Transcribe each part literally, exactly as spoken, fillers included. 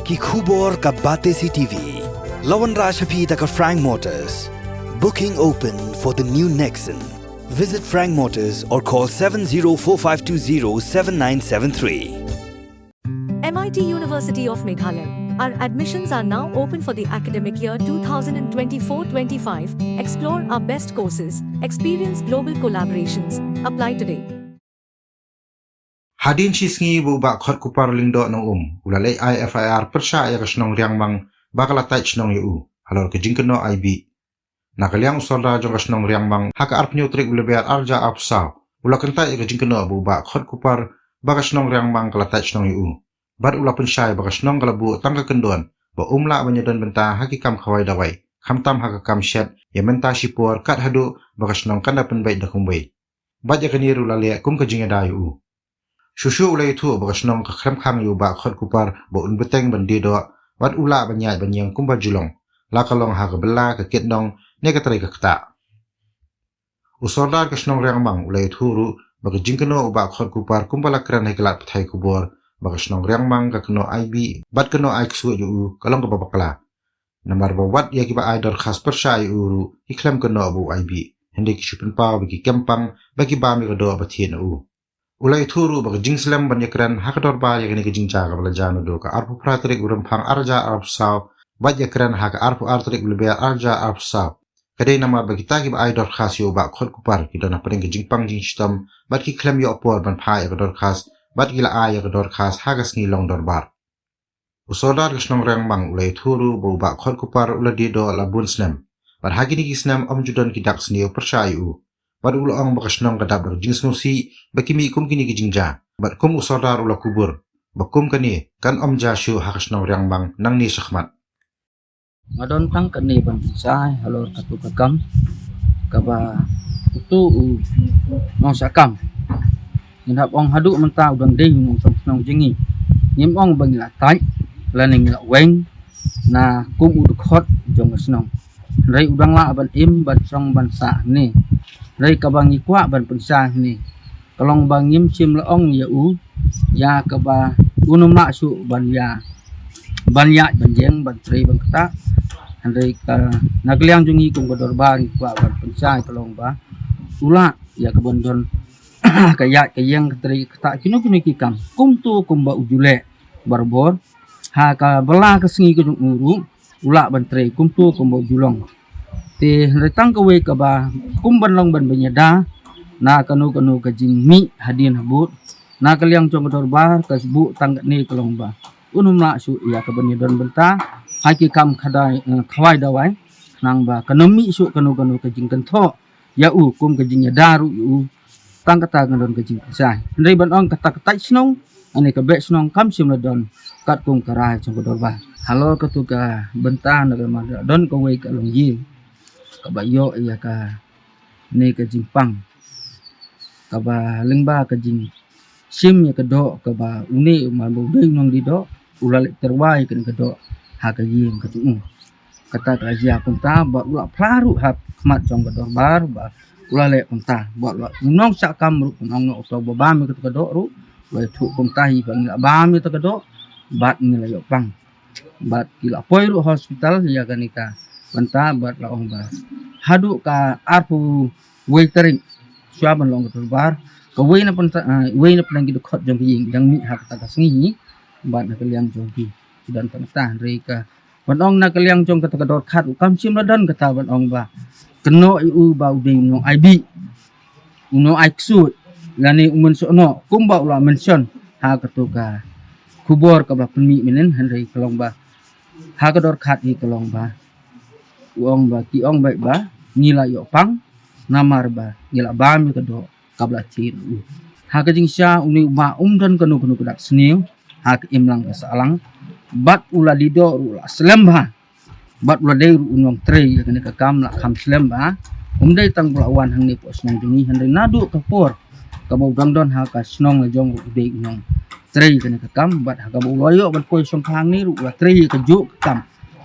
Ki khubor ka Batesi T V. La wanrah sha phi da ka Frank Motors. Booking open for the new Nexon. Visit Frank Motors or call seven zero four five two zero seven nine seven three. M I T University of Meghalaya. Our admissions are now open for the academic year two thousand twenty-four twenty-five. Explore our best courses, experience global collaborations. Apply today. Hadien shi sngi ba u Bah Khotkupar Lyngdoh Nongum u la leit ai F I R pyrshah ïa ka shnong Riangmang ba ka la tait shnong ïa u halor ka jingkynnoh aibih. Na ka liang u sordar jong ka shnong Riangmang, ha ka arphew tarik u Lber arhajar arphew saw, u la kyntait ïa ka jingkynnoh ba u Bah Khotkupar ba ka shnong Riangmang ka la tait shnong ïa u. Bad u la pynshai ba ka shnong ka la buh tang ka kyndon ba um lah ban ïadon bynta ha ki kam khawai dawai, khamtam ha ka kam shet, ïa mynta shipor kat haduh ba ka shnong kan da pynbeit da kumwei. Bad ïa kane ruh la leh kum ka jingïada ïa u. Shuh shuh u la ïathuh ba ka shnong ka khlem khang ïa u Bah Khotkupar ba un bteng ban die doh, bad u lah ban ïaid ban ïeng kumba ju long, la ka long ha ka bylla, ka kit nong ne ka trei ka ktah. U sordar ka shnong Riangmang u la ïathuh ruh ba ka jingkynnoh u Bah Khotkupar kumba la kren ha ki lad pathai khubor ba ka shnong Riangmang ka kynnoh aibih bad kynnoh ai ksuid ïa u ka long kaba bakla. Namar ba wat ïa kiba ai dorkhas pyrshah ïa u ruh ki khlem kynnoh ba u aibih, hynrei ki shu pynpaw ba ki kem pang ba ki bam ïa ka doh ba thied na u. U la ïathuh ruh ba ka jingslem ban ïakren ha ka dorbar ïa kane ka jingjia kaba la jia naduh ka arphew phra tarik u Rymphang arhajar arphew saw bad ïakren ha ka arphew ar tarik u Lber arhajar arphew saw. Ka dei namar ba kita kiba ai dorkhas ïa u Bah Khotkupar ki don hapdeng ka jingpang jingshitom bad ki khlem ïoh por ban phah ïa ka dorkhas, bad ki la ai ïa ka dorkhas ha ka sngi long dorbar. U sordar ka shnong Riangmang u la ïathuh ruh ba u Bah Khotkupar u la die doh la bun snem, bad ha kine ki snem ym ju don ki dak sniew pyrshah ïa u. Bad u la ong ba ka shnong ka dap da ka jingsngewsih ba ki mih kum kine ki jingjia, bad kum u sordar u la kubur ba kum kane kan ym jia shuh ha ka shnong Riangmang nangne shakhmat. Nga don tang kane ban pynshai halor katu ka kam kaba utu u nongshah kam. Ngin hap ong haduh mynta u dang dei u nongshong shnong jong ngi. Ngim ong ba ngi la tait lane ngi la weng na kum u dkhot jong ka shnong. Hynrei u dang lah ban im ban shong ban sah hangne. Hynrei kaba ngi kwah ban pynshai hangne ka long ba ngim shym la ong ïa u ïa kaba un ym lah shuh ban ïa, ban ïaid ban ïeng, ban trei ban ktah. Hynrei ka, na ka liang jong ngi kum ka dorbar ngi kwah ban pynshai ka long ba u lah ïa ka ban don ka ïaid ka ïeng, ka trei ka ktah, kino kino ki kam kumto kumba u ju leh barabor. Ha ka bylla ka sngi ka jong u ruh u lah ban trei kumto kumba u ju long. Te hynrei tang kawei kaba kum ban long ban pynïada na kano kano ka jingmih hadien habud na ka liang jong ka dorbar, ka shu buh tang kane ka long ba un ym lah shuh ïa ka ban ïadon bynta ha ki kam khadai, eh, khawai dawai, khnang ba kan ym mih shuh kano kano ka jingkynthoh ïa u kum ka jingïada ruh ïa u. Tang kata kan don ka jingpynshai. Hynrei ban ong kata ka tait shnong, ane ka beh shnong kam shym la don katkum ka rai jong ka dorbar. Halor katu ka bynta na ka ma don kawei ka longïing kaba ïoh ïa kane ka jingpang, kaba lyngba ka jingshim ïa ka doh kaba une u man ba u dei u nongdie doh u la leit tyrwa ïa kane ka doh ha ka ïing ka jong u. Kata ka la jia kumta bad u la phla ruh ha khmat jong ka dorbar ba u la leh kumta, bad u la, u nongshah kam ruh u nong noh uto ba bam ïa kata ka doh ruh u la ïathuh kumta hi ba ngi la bam ïa kata ka doh bad ngi la ïoh pang. Bad ki la poi ruh hospital ïa kane ka bynta bad la ong ba haduh ka arphew wei tarik shuwa ban long ka dorbar, kawei na pynta, ah, wei na pynban ki dkhot jong ki ïing dang mih ha kata ka sngi hi. Bad na ka liang jong ki ki don tang kata, hynrei ka ban ong na ka liang jong kata ka dorkhas ruh kam shym la don kata ban ong ba kynnoh ïa u ba u dei u nong aibih, u nong ai ksuid lane u mynshohnoh kumba u la mention ha katu ka khubor kaba pynmih mynnin. Hynrei ka long ba ha ka dorkhas hi ka long ba u ong ba, ki ong beit ba ngi la ïoh pang namar ba ngi la bam ïa ka doh kaba la thied u. Ha ka jingshisha une u bah um don kano kano ka dak sniew ha ka imlang ka sahlang, bad u la dih doh ruh u la slem bha, bad u la dei ruh u nongtrei ïa kane ka kam, la kham slem bha. Um dei tang ba u la wan hangne hapoh shnong jong ngi, hynrei naduh ka por kaba u dang don ha ka shnong la jong ruh u dei u nongtrei ïa kane ka kam, bad ha kaba u la ïoh ban poi shongkha hangne ruh u la trei ïa kajuh ka kam.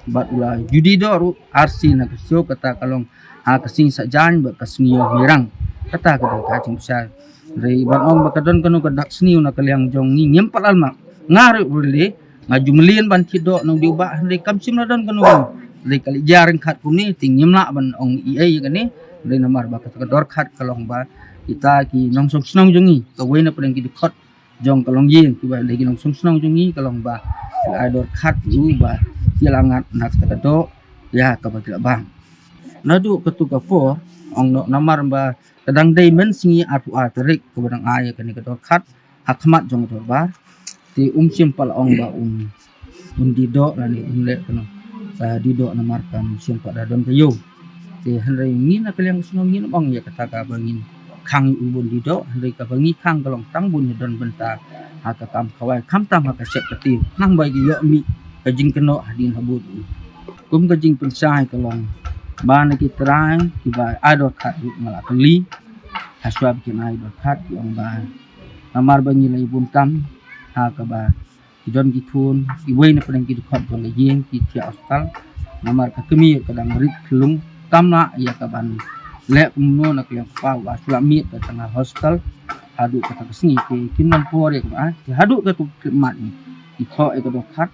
Bad u la ju dih doh ruh arsien na ka sngi, kata ka long ha ka sngi Saitjaiñ bad ka sngi Ïewmawrang. Kata ka dei ka jingbishar. Hynrei ban ong ba ka don kano ka dak sniew na ka liang jong ngi ngim pat lap. Nga ruh ruh lei Nga ju mlien ban thied doh na u dieng bah, hynrei kam shym la don kano kano. Hynrei ka leit jia ryngkat kumne, te ngim lah ban ong ei ei ïa kane. Hynrei namar ba kata ka dor khat ka long ba kita ki nongshong shnong jong ngi, kawei na pdeng ki dkhot jong ka longïing, kiba dei ki nongshong shnong jong ngi, ka long ba ki la ai dor khat ïa u ba ki la ngat na kata ka doh ïa kaba ki la bang. Naduh katu ka por, ong noh, namar ba ka dang dei mynsngi arphew ar tarik kaba dang ai ïa kane ka dor khat ha khmat jong ka dorbar. Te um shym pat la ong ba un, un die doh lane un leh kano ka die doh, namar kam shym pat da don ka ïew. Te hynrei ngi na ka liang ka shnong ngin ym ong ïa kata kaba ngin khang ïa u ban die doh, hynrei kaba ngi khang ka long tang ba un ïadon bynta ha ka kam khawai, khamtam ha ka sep ka tiew, khnang ba ïoh mih ka jingkynnoh hadien habud. Kum ka jingpynshai ka long ba na ki trai kiba ai dor khat ruh nga la kylli, ha shuwa ba kin ai dor khat ki ong ba namar ba ngi la ïa bun kam ha kaba ki don ki khun, kiwei na pdeng ki dkhot jong ka ïing ki thiah hospital. Namar ka kmie ka dang rit khyllung, kam lah ïa ka ban leh kumno na ka liang kpa, ba shu la miet ka tang ha hospital haduh kata ka sngi, te kim don por ïa kaba ai. Te haduh katu ka khyllipmat ngi, ki thoh ïa ka dor khat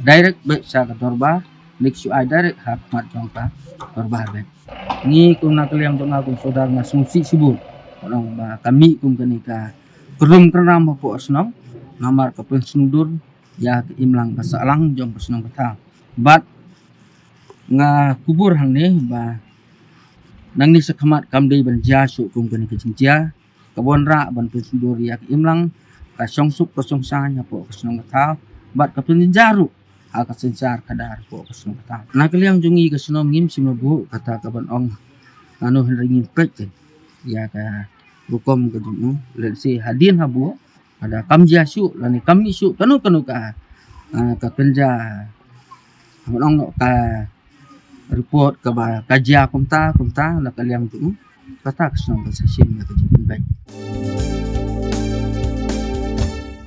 direct beit sha ka dorbar, leit shu ai direct ha khmat jong ka dorbar beit. Ngi kum na ka liang jong nga kum sordar nga sngewsih shibun, ka long ba ka mih kum kane ka kyrduh kyrram hapoh ka shnong, namar ka pynsngewdur ïa ka imlang ka sahlang jong ka shnong ka thaw. Bad nga kubur hangne ba nangne shakhmat kam dei ban jia shuh kum kane ka jingjia, ka wanrah ban pynsngewdur ïa ka imlang, ka shongsuk ka shongsaiñ hapoh ka shnong ka thaw, bad ka pynjynjar ruh ha ka synshar khadar hapoh ka shnong ka thaw. Na ka liang jong ngi ka shnong ngim shym la buh kata ka ban ong nano, hynrei ngin peit ïa ka rukom ka jong u, let's say hadien habuh, lada kam jia shuh lane kam mih shuh kano kano ka, ah, ka kynja, ban ong noh, ka report kaba ka jia kumta kumta na ka liang jong u, kata ka shnong kan sa shim ïa ka jingpynbeit.